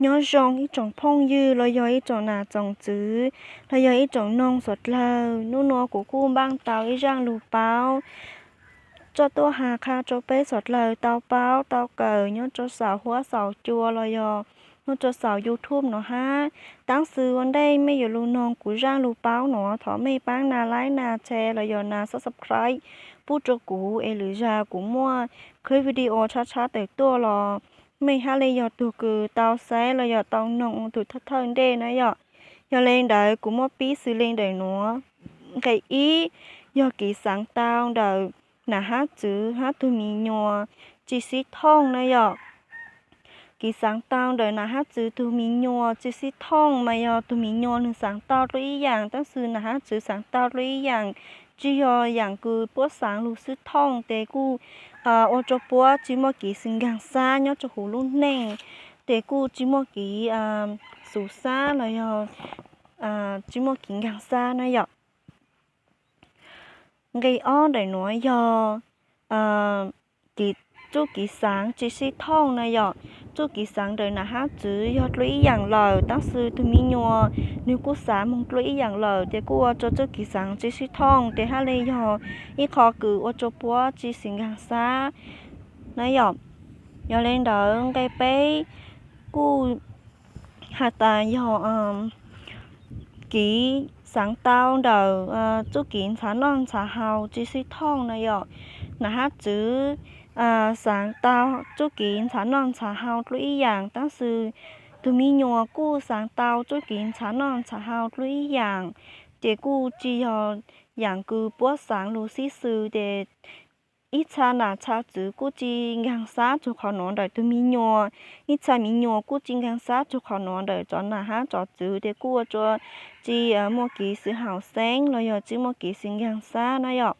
Nyob zoo ib tsoom phooj ywg los yog ib tsoom nam tsoom txwv los yog ib tsoom noog suav dlawg, hnub nuav kuv kuj npaj tau ib zaaj lug paub tso tuaj has qha rua peb suav dlawg tau paub tau kawm nyob rua saum huab saum cua los yog nyob rua saum YouTube nuav hab. Taab sis ua ntej mej yuav lug noog kuv zaaj lug paub nuav thov mej paab nas like nas share los yog nas subscribe pub rua kuv es lwm zag kuv muaj clip video tshab tshab tawm tuaj los mej hab le yog tug kws tau saib los yog tau noog tug thawj thawj ntej na yom. Yog le ntawd kuv muab pib xws le ntawm nuav. Nqe ib yog kev xaav tau ntawm nam hab txwv hab tug mi nyuas tsi sib thooj na yom. Kev xaav tau ntawm nam hab txwv tug mi nyuas tsi sib thooj mas yog tug mi nyuas nwg xaav tau dlua ib yaam taab sis nam hab txwv xaav tau dlua ib yaam, tsi yog yaam kws puab xaav lug sib thooj tes kuj ua rua puab tsi muaj kev xis nkaag xaab nyob rua huv lub neej, tes kuj tsi muaj kev xus xaab los yog tsi muaj kev nkaag xaab na yom. Nqe ob ntawm nuav yog txuj kev xaav tsi sib thooj na yom. Txuj kev xaav ntawm nam hab txwv yog dlua ib yaam lawm taab sis tug mi nyuas nwg kuj xaav moog dlua ib yaam lawm tes kuj ua rua txuj kev xaav tsi sib thooj tes hab le yog ib qho kws ua rua puab tsi xis nkaag xaab na yom. Yog le ntawd nqe peb kuj has tas yog kev xaav tau ntawm txuj kev ntxhav noj ntxhav haus tsi sib thooj na yom. Nam hab txwv xaav tau txuj kev ntxhav noj ntxhav haus dlua ib yaam taab sis tug mi nyuas kuj xaav tau txuj kev ntxhav noj ntxhav haus dlua ib yaam, ces kuj tsi yog yaam kws puab xaav lug sib xws tes ib txha nam txha txwv kuj tsi nkaag xaab txug qhov nuav ntawm tug mi nyuas, ib txha mi nyuas kuj tsi nkaag xaab txug qhov nuav ntawm cov nam hab cov txwv tes kuj ua rua tsi muaj kev xis haum xeeb los yog tsi muaj kev xis nkaag xaab na yom.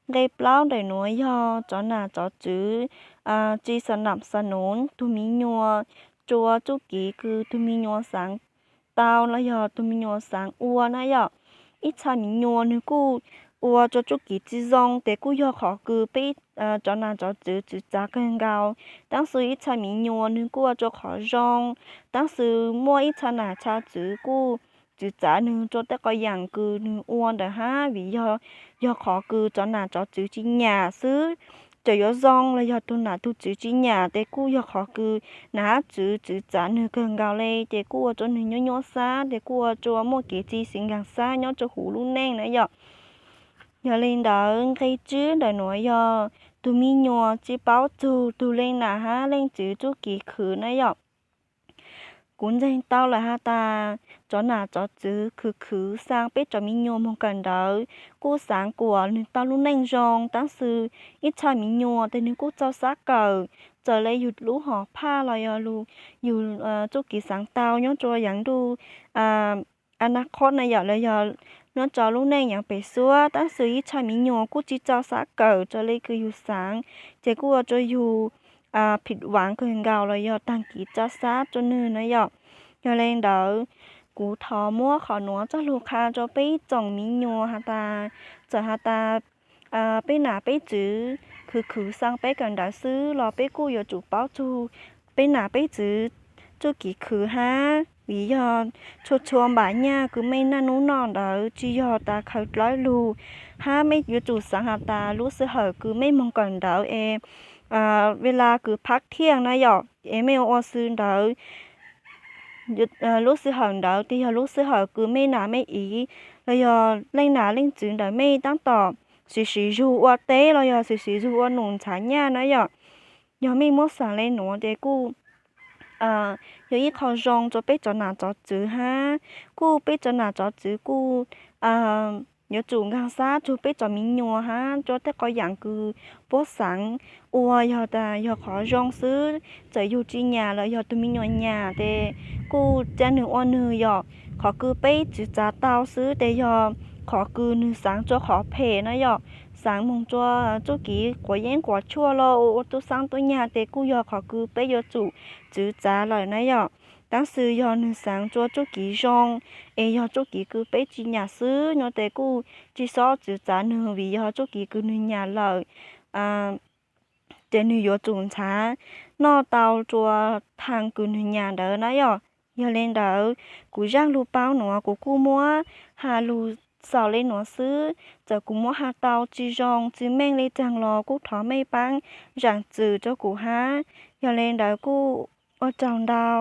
Nqe plaub ntawm nuav yog cov nam cov txwv tsi xa nam xa nuv tug mi nyuas rua txuj kev kws tug mi nyuas xaav tau los yog tug mi nyuas xaav ua na yom. Ib txha mi nyuas nwg kuj ua rua txuj kev tsi zoo tes kuj yog qhov kws peb cov nam cov txwv txwv txav kawg nkaus, taab sis ib txha mi nyuas nwg kuj ua rua qhov zoo, taab sis muaj ib txha nam txha txwv kuj txwv txav nwg rua tej qhov yaam kws nwg ua ntawd hab vim yog, yog qhov kws cov nam cov txwv tsi nyam xwb. Txawm yuav zoo los yog tug nam tug txwv tsi nyam tes kuj yog qhov kws nam hab txwv txwv txav nwg kawg nkaus le ces kuj ua rua nwg nyuaj nyuaj xaab tes kuj ua rua muaj kev tsi xis nkaag xaab nyob rua huv lub neej na yom. Yog le ntawd nqe tsib ntawm nuav yog tug mi nyuas tsi paub txug tug leej nam hab leej txwv txuj kev khwv na yom. Kuv ntseeg tau lawm has tas cov nam cov txwv khwv khwv xaa peb cov mi nyuas moog kawm ntawv kuj xaav kuas nwg tau lub neej zoo, tab sis ib txha mi nyuas tes nwg kuj txaus xav kawm, txawm le yug lub hom phaj los yog lug yug txuj kev xaav tau nyob rua yaav ntuj a na qhob na yom los yog nyob rua lub neej yaav pem suab, tab sis ib txha mi nyuas kuj tsi txaus xav kawm raws le kws yug xaav, ces kuj ua rua yug phim waav kawg nkaus los yog taag kev tsa xab rua nwg na yom. Yog le ntawd, kuv thov muab qhov nuav txoj lug qha rua peb ib tsoom mi nyuas has tas, txawm has tas peb nam peb txwv khwv khwv xaa peb kawm ntawv xwb los peb kuj yuav tsum paub txug peb nam peb txwv txuj kev khwv hab, vim yog txhua txhua npaum nyaj kws mej naj nub noj ntawd tsi yog tas khaws dlawb lug, hab mej yuav tsum xaav has tas lub sij hawm kws mej moog kawm ntawv es vela kws phab thiaj na yom, es mej ua ua xwb ntawd, lub sij hawm ntawd tes yog lub sij hawm kws mej nam mej iv los yog leej nam leej txwv ntawm mej taab tom siv siv zug ua teb los yog siv siv zug ua num ntxhab nyaj na yom. Yog mej muab xaav le nuav tes kuj yog ib qho zoo rua peb cov nam cov txwv hab, kuj peb cov nam cov txwv kuj yuav tsum nkaag xab txug peb cov mi nyuas hab rua tej qhov yaam kws puab xaav ua yog tas yog qhov zoo xwb. Txawm yug tsi nyam los yog tug mi nyuas nyam tes kuj ca nwg ua nwg yom. Qhov kws peb txwv txav tau xwb tes yog qhov kws nwg xaav rua qhov phem na yom, xaav moog rua txuj kev quav yeeb quav tshuaj los ua tub xaab tub nyag tes kuj yog qhov kws peb yuav tsum txwv txav lawm na yom. Tab sis yog nwg xaav rua txuj kev zoo es yog txuj kev kws peb tsi nyam xwb no tes kuj tsi xob txwv txav nwg vim yog txuj kev kws nwg nyam lawm. ces nws yuav tsum ntxhab noj tau rua thaam kws nws nyam ntawd na yom. Yog le ntawd, kuv zaaj lug paub nuav kuv kuj muab has lug xaus le nuav xwb. Txawm kuv muab has tau tsi zoo tsi meej le caag los kuj thov mej paab zaam txim rua kuv hab. Yog le ntawd kuj ua tsaug ntau.